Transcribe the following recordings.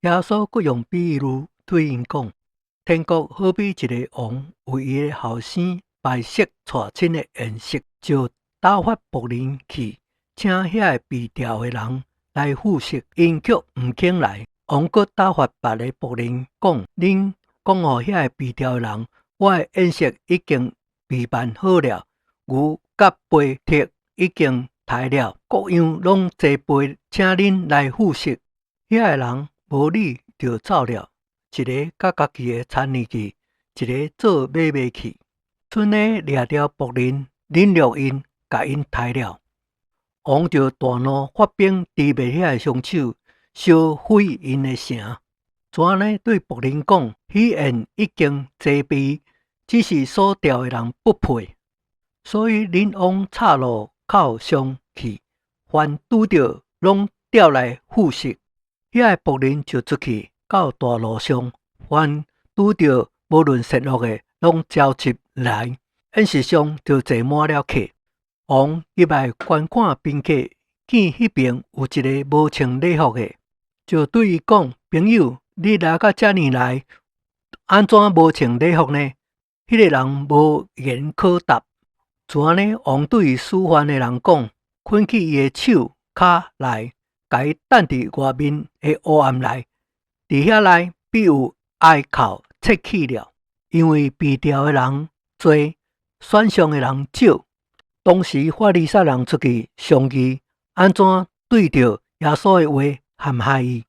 耶穌閣用比喻對𪜶講：天國好比一个王為伊的後生擺設娶親的宴席，就打發僕人去請遐个被召的人來赴席，𪜶卻毋肯來。王閣打發別个僕人講：恁講予遐个被召的人，我的宴席已經備辦好了，牛佮肥畜已經刣了，各樣攏齊備，請恁來赴席。遐个人無理就走了，一个佮家己的田園去，一个做買賣去。賰呢掠著僕人，凌辱𪜶，共𪜶刣了。王就大怒，發兵誅滅遐个兇手，燒毀𪜶的城。怎呢對僕人講：喜宴已經齊備，只是所召的人不配，所以恁往岔路口上去，凡拄著攏召來赴席。遐个僕人就出去到大路上，凡拄著無論善惡的，攏召集來，宴席上就坐滿了客。王入來觀看賓客，見彼邊有一个無穿禮服的，就對伊講：朋友，你來到遮爾來，按怎無穿禮服呢？彼个人無言可答。怎呢？王對伊使喚的人講：捆起伊的手跤來，共伊擲佇外面的黑暗內，佇遐內必有哀哭切齒了，因為被召的人濟，選上的人少。當時法利賽人出去商議，按怎對著耶穌的話陷害伊，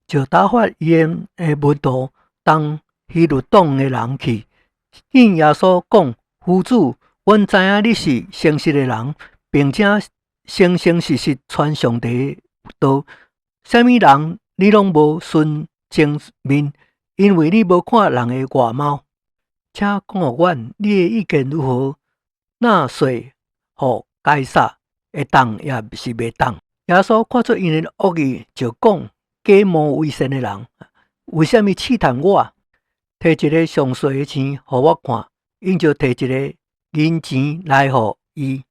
就打發𪜶的門徒同希律黨的人去，見耶穌講：夫子，阮知影你是誠實的人，並且誠誠實實傳上帝道，啥物人你攏無徇情面，因為你無看人的外貌。請講予阮，你的意見如何？納稅予該撒會當抑是袂當？耶穌看出𪜶的惡意，就講：假冒為善的人，為啥物試探我？提一个上稅的錢予我看，𪜶就提一个銀錢來予伊。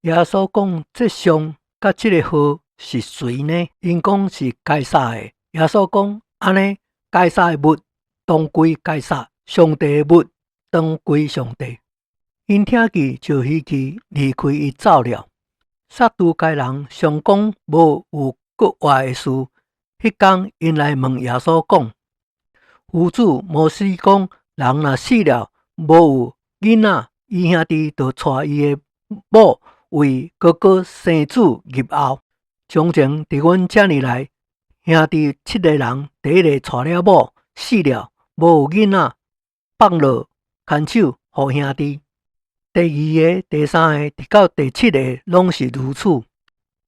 耶穌講：這像佮這个號是誰呢？𪜶講是該撒的。耶穌講：按呢，該撒的物當歸該撒，上帝的物當歸上帝。𪜶聽見就稀奇，離開伊走了。撒都該人常講無有復活的事，彼工𪜶來問耶穌講：夫子，摩西講，人若死了，無有囡仔，伊兄弟就娶伊的某為哥哥生子入後。從前佇阮遮爾來，兄弟七个人，第一个娶了某，死了，無有囡仔，放落牽手予兄弟。第二个、第三个，直到第七个，攏是如此。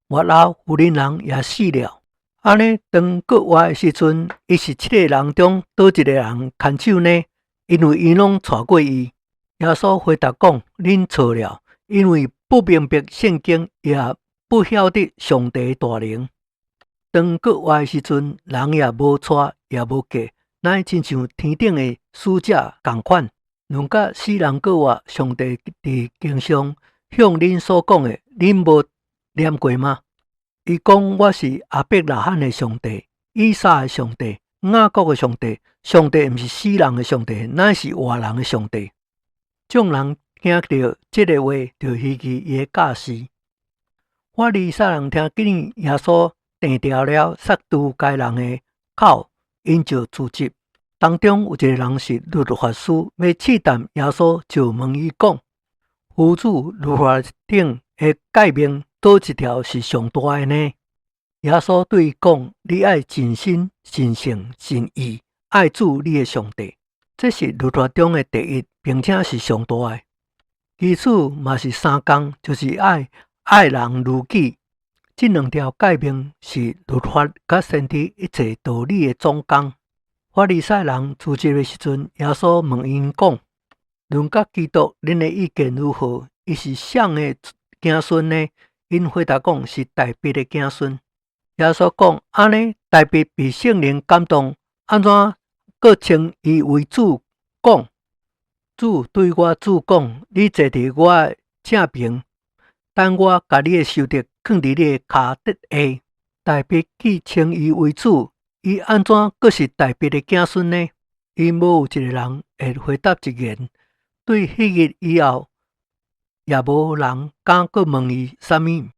末後婦人人也死了。按呢，當復活的時陣，伊是七个人中佗一个人牽手呢？因為𪜶攏娶過伊。耶穌回答講：恁錯了，因為不明白聖經，也不曉得上帝大能。當復活的時陣，人也無娶，也無嫁，乃親像天頂的使者仝款。論到死人復活，上帝佇經上向恁所講的，恁無念過嗎？伊講我是亞伯拉罕的上帝、以撒的上帝、雅各的上帝。上帝毋是死人的上帝，乃是活人的上帝。眾人聽著這个話，就稀奇伊的教示。法利賽人聽見耶穌斷掉了撒都該人的口，𪜶就辭職。當中有一個人是律法師，欲試探耶穌，就問伊講：夫子，律法頂的誡命，佗一條是上大的呢？耶穌對伊講：你愛盡心、盡性、盡意愛主你的上帝，這是律法中的第一，並且是上大的。其次嘛是相仝，就是愛愛人如己。這兩條誡命是律法佮先知一切道理的總綱。法利賽人辭職的時陣，耶穌問𪜶講：論到基督，恁的意見如何？伊是誰的子孫呢？𪜶回答講是大衛的子孫。耶穌講：按呢，大衛被聖靈感動，按怎閣稱伊為主？講主對我主講：你坐佇我的正爿，等我共你的仇敵囥佇你的跤底下。大衛既稱伊為主。伊按怎閣是大衛的子孫呢？𪜶無有一个人會回答一言。對彼日以後，也無人敢閣問伊啥物。